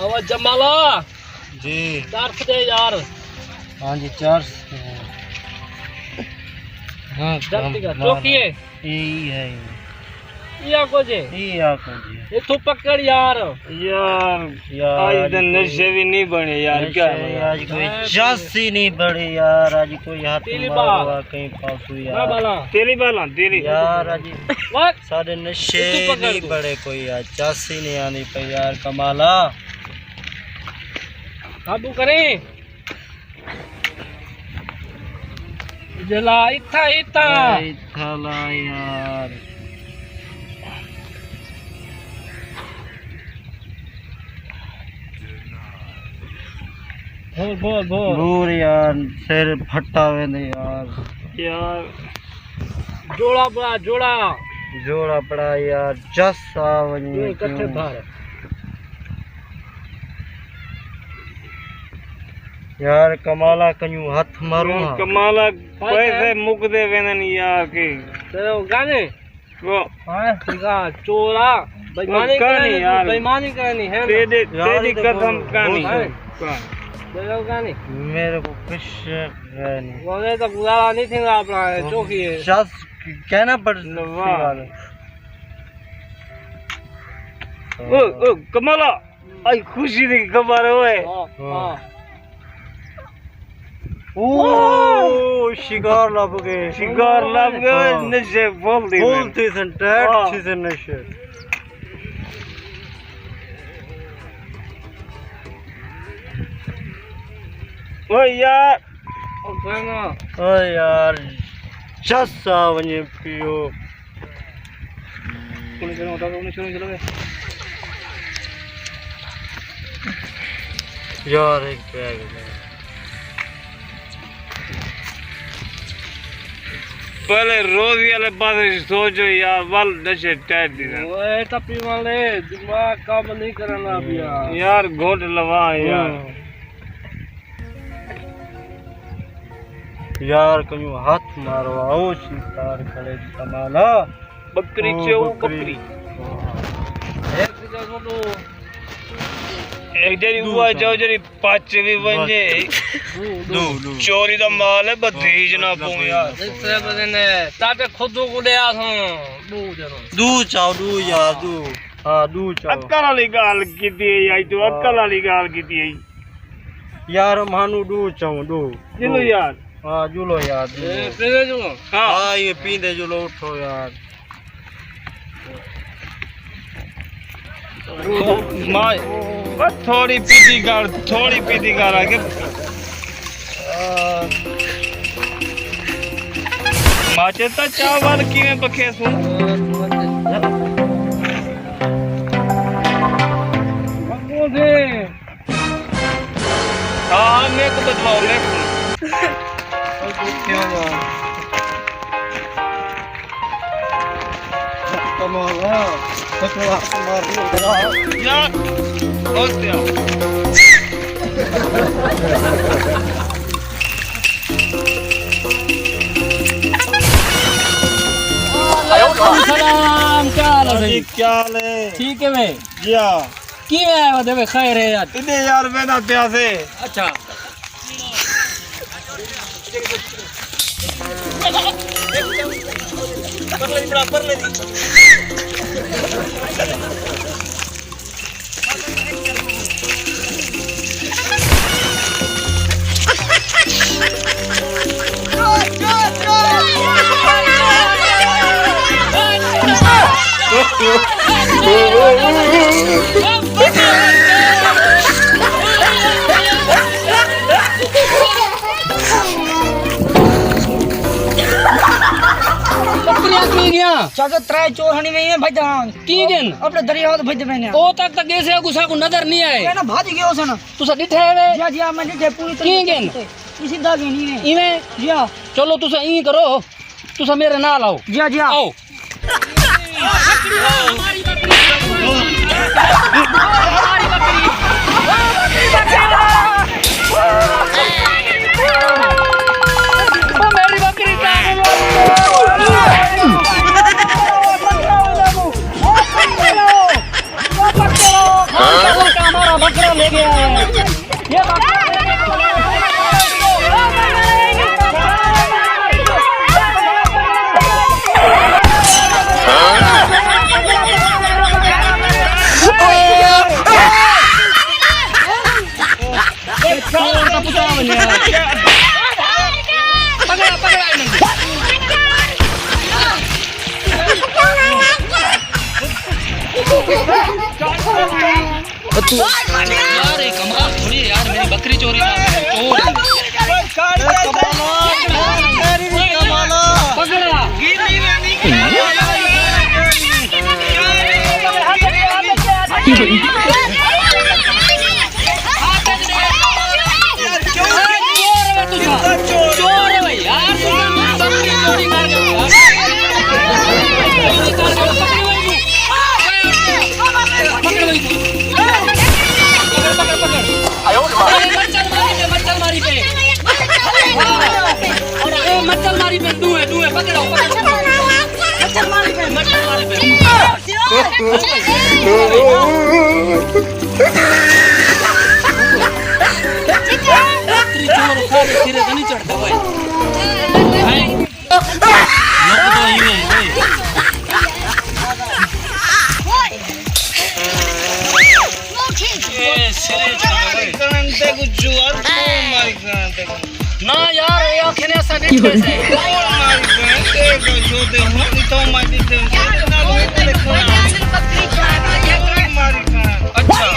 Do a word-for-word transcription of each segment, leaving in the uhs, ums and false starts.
او جمالا، جی۔ چرس ݙے یار۔ ہاں جی، چرس۔ ہاں، درد کم کا نہ چوکی ہے۔ یہی ہے۔ یا کچھ ہے۔ یا کچھ ہے۔ اتھوں پکڑ یار۔ یار، یار، آج آج دن کوئی نشے بھی نہیں بنے یار، نشے کیا بنا؟ آج کوئی چاسی نہیں بڑی یار، آج کوئی ہاتھ تیلی ماروا بال۔ کہیں پاسو نہ یار۔ بالا۔ تیلی بالا، تیلی۔ یار، آج وقت۔ ساݙے نشے اتھوں پکڑ نہیں تو۔ بڑے کوئی یار، چاسی نہیں آندی پئی یار، کمالا۔ قابو کریں۔ جلا اتھا، اتھا۔ اے اتھا لا یار۔ بول، بول، بول۔ بول یار، سر پھٹا ویندے یار۔ یار۔ جوڑا بڑا، جوڑا۔ جوڑا بڑا یار، چس آ ونڄے ݙوہیں کٹھے کیوں؟ بھر۔ یار کمالا کنوں ہتھ مارو یار ہاں۔ کمالا، پیسے مکدے ویندن یار کے۔ تیرے گانے؟ وہ ہاں، ٹھیک ہے، چورا، بےایمانی کہانی کرنی، یار۔ بےایمانی کرنی ہے نا۔ تیرے، یار، تیری قسم کہانی۔ ہاں۔ تیرے گانے؟ میرے کو کچھ ہے نہیں۔ وہ تو گزارا نہیں تھیندا اپݨا، چوکی ہے۔ شخص کہنا پڑ لوا۔ او، او، کمالا۔ آئی خوشی دی خبر ہوئے۔ ہاں، ہاں۔ او، شکار لب گئے۔ شکار لب گئے، ہاں۔ نشے پھول دی پھول سن۔ دی سن، ٹائٹ ہاں۔ تھی سن نشے۔ او یار۔ او یار، چس آ ونڄے پیو۔ یار، ایک بیگ ہے۔ پہلے روزی والے پاسے سوچو یار، ول نشے ٹائٹ دی نا۔ اوئے ٹپی والے، دماغ کم نہیں کرنا پیا۔ یار، گھٹ لوا یار۔ ہاں۔ یار کنوں ہتھ مارو، او شکار کھڑے دی کمالا۔ بکری او چاؤ، بکری۔ بکری۔ ایک جڑی دو ہوا چاؤ۔ چاؤ، جڑی پچ بھی ونجے۔ دو، دو۔ چوری دا مال ہے، بدیج نہ پوں یار۔ اس طرح بدن ہے، تاکہ خود کو لے آ سوں۔ دو جنوں۔ دو چاؤ، دو یار، دو۔ ہاں، دو چاؤ۔ عقل والی ڳالھ کیتی ہے، آئی تو ہاں۔ عقل والی ڳالھ کیتی ہے۔ یار، مانو ݙو چاؤں، ݙو۔ چلو ݙو۔ یار۔ ہاں، جلو یار، جلو۔ اے، پیندے جلو۔ ہاں۔ ہاں، یہ پیندے جلو، اٹھو یار۔ ماں، بس تھوڑی پیتی کر، تھوڑی پیتی کر آگے۔ ماچے تا چاول کیویں پکھے سوں؟ ہاں، ہاں، میکوں ٻدھواؤ، میکوں۔ کمال ہے۔ یار، دوست یار۔ وعلیکم السلام، کیا حال ہے بھائی؟ کیا حال ہے؟ ٹھیک ہے بھائی۔ جی ہاں۔ کیویں آئے ہو؟ دے خیر ہے یار۔ ادھے یار، میں نہ پیاسے۔ اچھا۔ بکریاں کی گیا؟ چاچا، ترے چور ہنی میں بھجدا ہاں۔ کی گن؟ اپݨے دریا تے بھجدے پئے نے۔ او تک تک ایسے کو ساکوں نظر نہیں آئے۔ اے نا بھج گئے ہو سن۔ تساں ݙٹھے ہوئے؟ جی ہاں، جی ہاں، میں ݙٹھے پوری طرح کی گن؟ تے اسی دا گن ہی ہے۔ ایویں؟ جی ہاں۔ چلو، تساں ایں کرو، تساں میرے نال آؤ۔ جی ہاں، جی ہاں۔ آؤ۔ یار، یہ کمال تھوڑی ہے یار، میری بکری چوری کر رہے ہیں، چور ہیں۔ کمالا، میری بھی کمالا۔ پکڑا۔ مچل ماری پہ، مچل ماری پہ، ڈوئے، ڈوئے، پکڑو، پکڑو۔ مچل ماری پہ، مچل ماری پہ۔ تیری چور سارے سرے تے نہیں چڑھدا بھائی۔ ہیں؟ لوگ تو ہی ہیں بھائی۔ اے سرے چڑھدا بھائی۔ کرن تے کچھ جوار، ماری کرن تے کچھ۔ نہ یار، اے آکھے نے اساں ݙٹھے سے۔ کون ماری بہن دے گا جو دے ہوں، ݙٹھا میں ݙٹھے ہوں۔ نہ لوگ تے کون ماری بہن۔ اچھا۔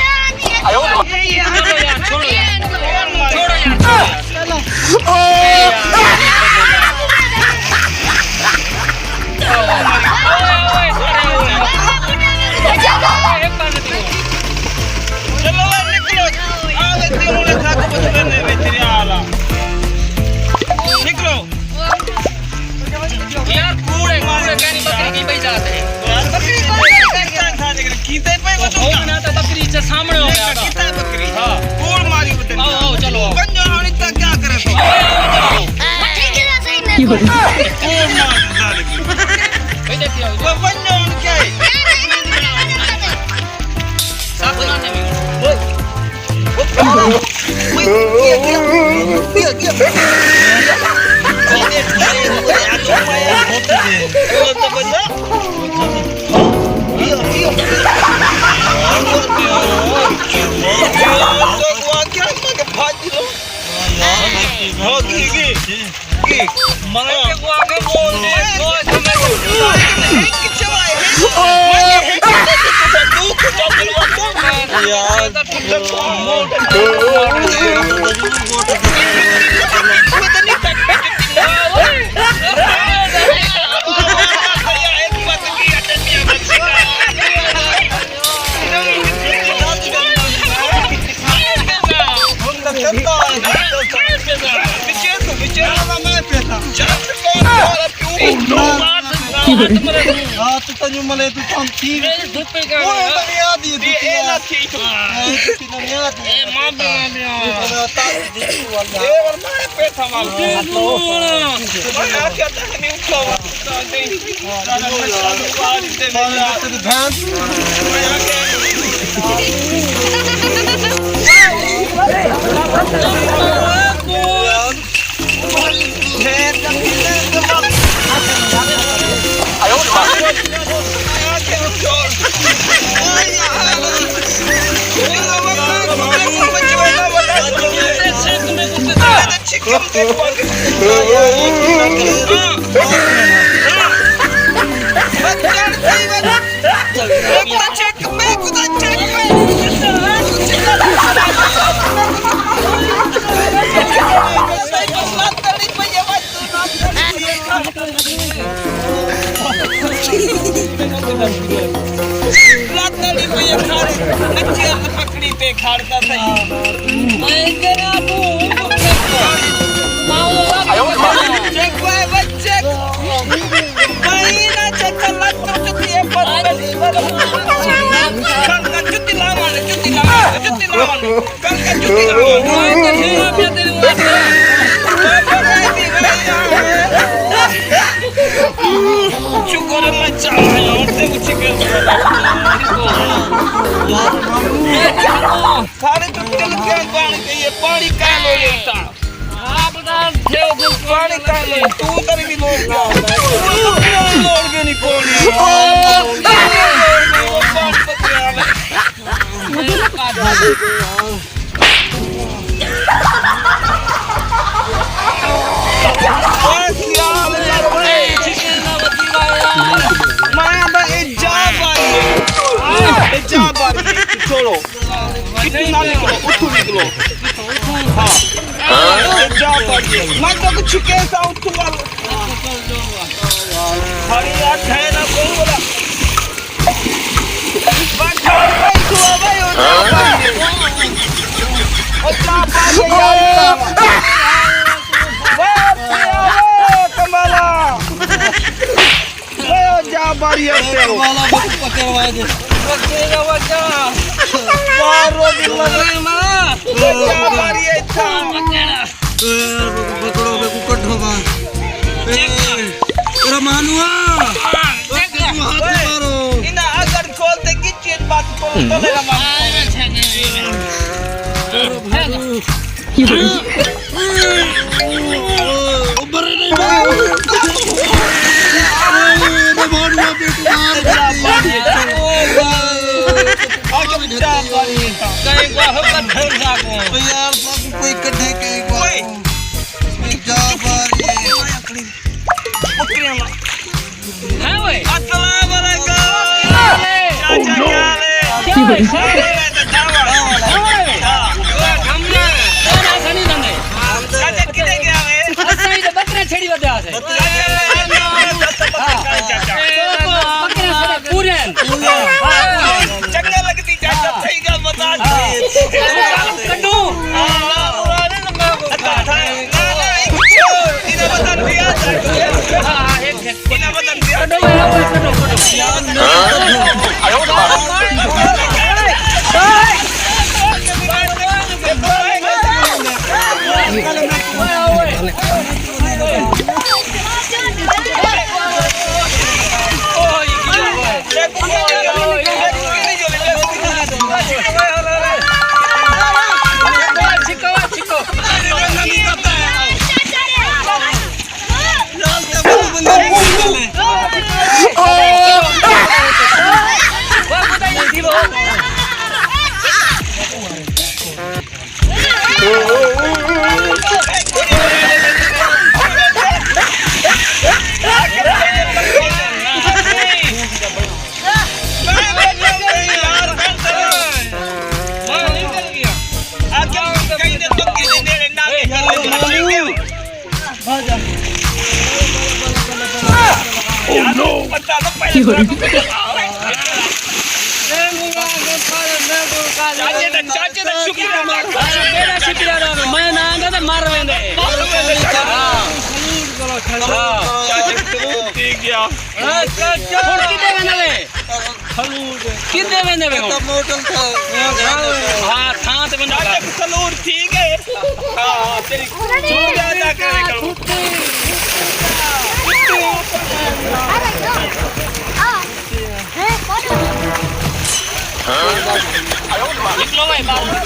چلو یار، چھوڑو یار۔ چھوڑو یار، چھوڑو یار۔ چلو نکلو۔ آ وے تے ہݨ ساکوں پتہ نہیں وے تیرے آلا۔ نکلو۔ یار، کوڑے، کوڑے، کہیں بکری کی پئی جاتے ہیں۔ یار، بکری کو کیتا ہے سارے کیتے پئے او، ہو بنا تو بکری سے سامنے ہو گیا۔ کیتا ہے بکری؟ ہاں۔ کوڑ ماری ہوتے ہیں۔ آؤ، آؤ، چلو، آؤ۔ ونڄو ہاڻ اتنا کیا کرے تو؟ آؤ، آؤ، چلو۔ کوڑ مار ظالم۔ بھائی، دیکھیے، آؤ۔ وہ ونڄو ہاڻ کیا ہے؟ سب بنانے میں۔ ہاں، تو تنیو ملے تو تم تھی۔ اے دھوپے کا اوئے، نہ۔ تو یاد ہی ہے، اے، اے نہ تھی۔ اے، تو نہ یاد ہی ہے۔ اے، ماں بنا لیا۔ اے، بنا تاج دی تو اللہ۔ اے، ورنہ اے پیسہ مال۔ اے، نور۔ میں آکھیا تھا کہ نہیں اٹھا ہوا۔ تیری بہن۔ پکڑی تے کھڑدا سہی۔ میں تیرا ابو ہوں، چک وے بچے۔ میں نہ چکا لگ تو چکی ہے، پر کر کر جتی لاواں، جتی لاواں، جتی لاواں۔ کر کر جتی لاواں۔ میں تے ہیرا پیا تیرے واسطے۔ شکر ہے میں چاہ رہا ہوں، تے کچھ کر۔ سارے تو تل کے پانی چاہیے، پانی کہاں لو لیتا؟ آپ دا تھے ہو تو پانی کہاں لو؟ تو تری بھی لوگ کیا ہوتا ہے؟ تو لوگ بھی نہیں پانی۔ پانی پتہ ہے۔ میں آندا اے جا باری۔ اے جا باری۔ چھوڑو۔ ہاں۔ جا بھائی، میں تو کچھ کہتا ہوں تو ول۔ ہری یار ہے نا کوئی بولا۔ بس جا بھائی، تو آ بھائی، او جا بھائی۔ او جا بھائی یار۔ وے، وے، کمالا۔ اے جا باری اے تے۔ والا بہت پکڑ وائے دے۔ بچے دا بچہ۔ مارو دی مزے ماں۔ جا باری اے تے۔ پکڑو بے کو کڈھو ماں۔ اے، رمانوا۔ ہاں، چیک کر۔ ہاتھ مارو۔ انہاں اگر کھول تے گچی بات کو تو لے رمانوا۔ السلام علیکم۔ چاچا کیا حال ہے؟ کیا حال ہے؟ چاچا کدے گیا وے؟ اساں ہی تے بکرے چھڑی ودے آسے۔ چاچا، چاچا۔ بکرے سارے پورے ہیں۔ چنگا لگدی چاچا، صحیح گل بتا۔ کڈو۔ ہاں، ہاں، ہاں۔ چاچے دا، چاچے دا شکریہ ادا کر۔ میݙا شکریہ ادا کر، میں نہ آندا تے مر ویندے۔ ہاں۔ ہاں۔ چاچے دا ٹھیک ہے۔ ہاں، چاچا۔ ہݨ کݙے ویندے وے؟ کݙے ویندے وے ہݨ؟ موٹل تھا۔ ہاں، تھاں تے ونڄو۔ چاچا سلور ٹھیک ہے۔ ہاں، تیری شکریہ ادا کرے کرو۔ نکلو بھائی باہر۔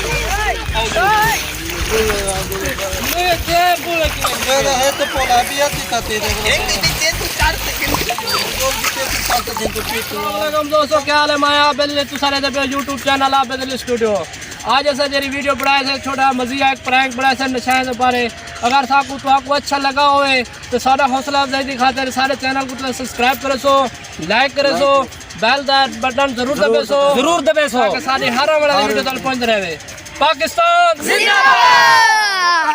میرا ہے تو پولا بھی آتی تھا تیرے کو۔ ایک دن تین تو چار سیکنڈ۔ السلام علیکم دوستو، کیا حال ہے؟ میں عابد علی، تساں ݙیہدے پئے ہو یوٹیوب چینل عابد علی سٹوڈیو۔ اڄ اساں جیڑھی ویڈیو بݨائے سے، چھوٹا مزاحیہ ہک پرینک بݨائے سے نشے دے بارے۔ اگر ساکوں تہاکوں اچھا لڳا ہووے تے ساݙا حوصلہ افزائی دی خاطر ساݙے چینل کوں تساں سبسکرائب کریسو، لائک کریسو، بیل دا بٹن ضرور دبیسو۔ ضرور دبیسو۔ تاکہ ساݙی ہر آوݨ والی ویڈیو تہاکوں پہنچدی رہے۔ پاکستان زندہ باد۔